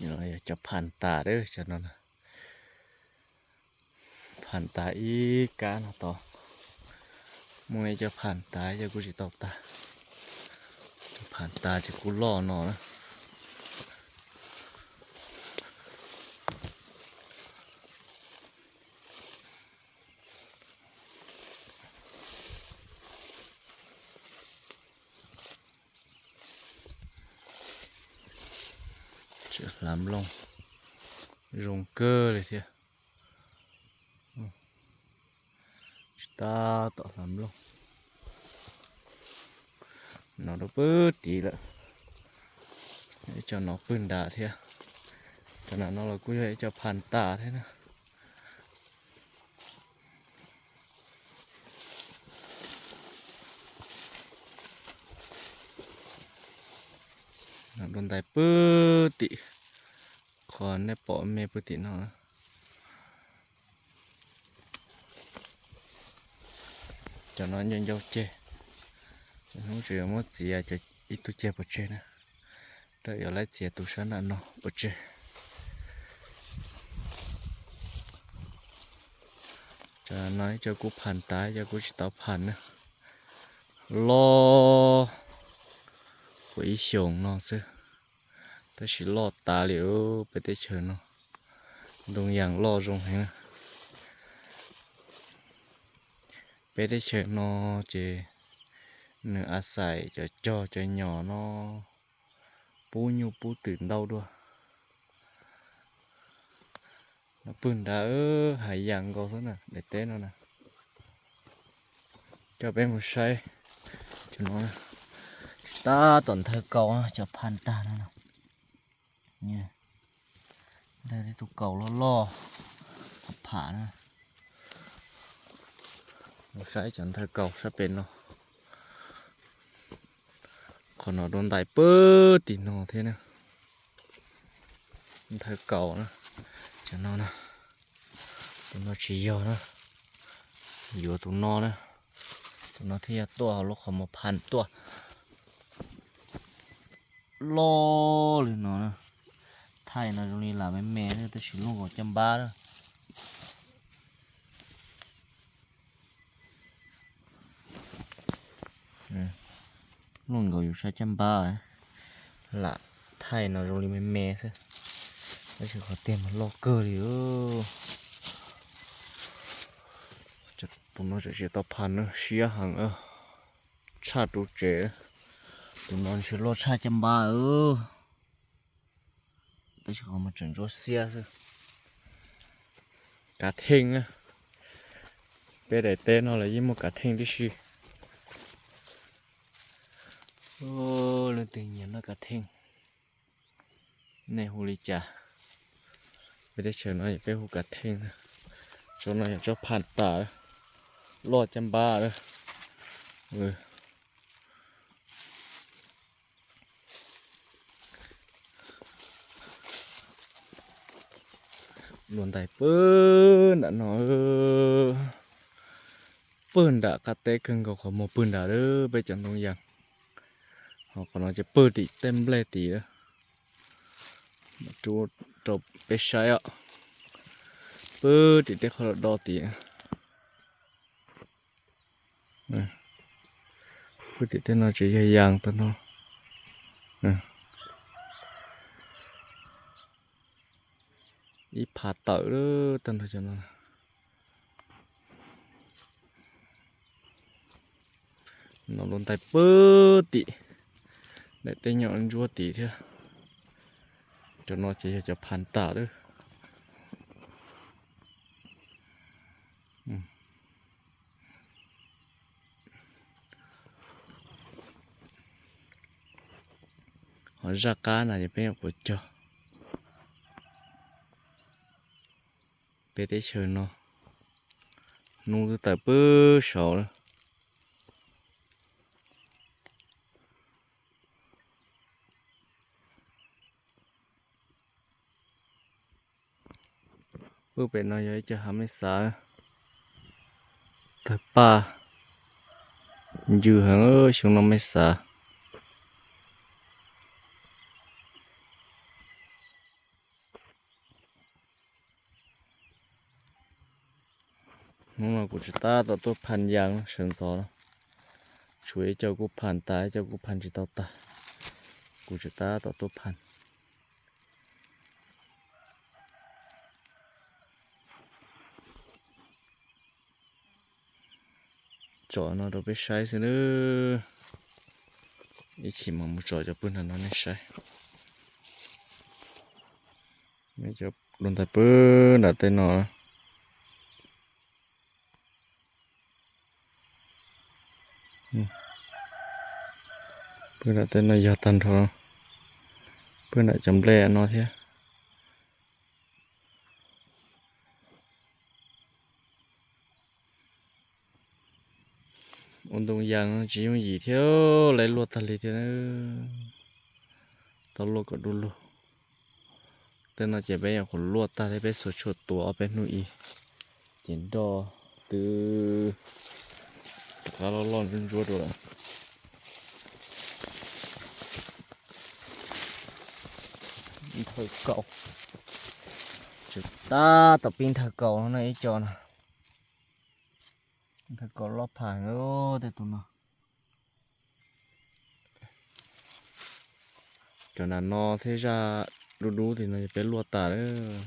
Cov pham tas, cov no pham tas ib kab no tod. Muaj ib co pham tas, ib co kuj tsis tau tas. Cov pham tas ces kuj loj no na. Hlav nplooj zoo kawg li thiab. Tsis tab tom hlav nplooj. No rau pwg tid lawm. Ib co no pwg nram thiab. Cov no los kuj yog ib co pham tas thiab na. Dua ntais pwg tim, qhov nej pom me pwg tim no. Cov no ncau ncau ceg, hnub tseem yuav muab txiav cov ib tug ceg pov tseg na, rau yuav laib txiav tus sab nram no pov tseg. Cov no ib co kuj pham tas, ib co kuj tsis tau pham na. Loj puas ib xyoos no xwb, tab sis loj tas li peb teb chaws no. Ntoo yas loj zoo heev na. Peb teb chaws no ces nws a xais cov cog cov nyom no pub nyuj pub twm ntau dua. No pwg nrad, hav yas nkaus xwb na, daim teb no na. Coj peb mus saib cov no, tab tom nthawv kaus cov pham tag no. Nthawv tus kaus loj loj, pham na. Mus saib cov nthawv kaus sab pem no. Qhov no dua ntais pwg tim no thiab na. Nthawv kaus na, cov no na. Tus no tsis yog na, yuav tus no na. Tus no thiaj yog tuaj hauv lub qhov muag pham tuaj. Loj li no na. Thaij no zoo li lam me me xwb tab sis luaj nkaus caj npab na. Luaj nkaus yus sab caj npab. Lam thaij no zoo li me me xwb, tab sis qhov tiag mas loj kawg li. Tus no tseem tsis tau pham na, siab heev, tshaj ru tsev. Tus no ntshe loj tshaj caj npab, tab sis qhov muag tseem ntsuab xiab xwb. Kav theej na, peb daim teb no los yeej muaj kav theej tib si. Leej twg nyiam noj kav theej, nej hu li cas? Peb teb chaws no peb hu kav theej. Tsob no yog tsob pham tas, loj caj npab. Dua ntais pwg nram no, pwg nram qab teb kawg nkaus qhov muag pwg nram peb cov ntoo yas. Ho qhov no ces pwg tim tej nplej tid. Rau peb saib os, pwg tim tej qhov do do tid. Pwg tim tej no tseem yog yas tag no. Ib phav tawm tag nrho cov no. No dua ntais pwg tim, daim teb nyom ntsuab tid thiab. Cov no ces yog cov pham tas lawm. Ho zaj qab na ces peb nyuam qhuav cog. Peb teb chaws no hnub twb tawm pwg saud lawm. Pwg pem no yog ib co hav mej xav, tawg paj ncw heev xyoo no mej xav. Kuv tsis tab tom tuaj phaj yas sawv ntxov no. Tshuav ib co kuj phaj tas, ib co kuj phaj tsis tau tag. Kuv tsis tab tom tuaj phaj. Tsom no rau peb saib xwb nawb. Ib chim mam mus tsom cov pwg nram no nej saib. Cov dua ntawd pwg nram tej no. Pwg nram tej no yog tag nrho. Pwg nram cov nplej no thiab. Ua ntoo yas no tsis yooj yim thiab, lawv luaj tag li thiab. Tau luaj kom du lug. Tej no ces peb nyuam qhuav luaj tag thiab, peb xuas tshuaj tuav ob peb hnub ib, ces nroj twb rov qab loj loj ntsuab ntsuab rau lawm. Nthawj kaus, tsis tab tom pib nthawj kaus no na ib co no. Nthawj kaus loj phaj heev tej tus no. Cov nram no thiab zaj dub dub tim no peb luaj tas lawm.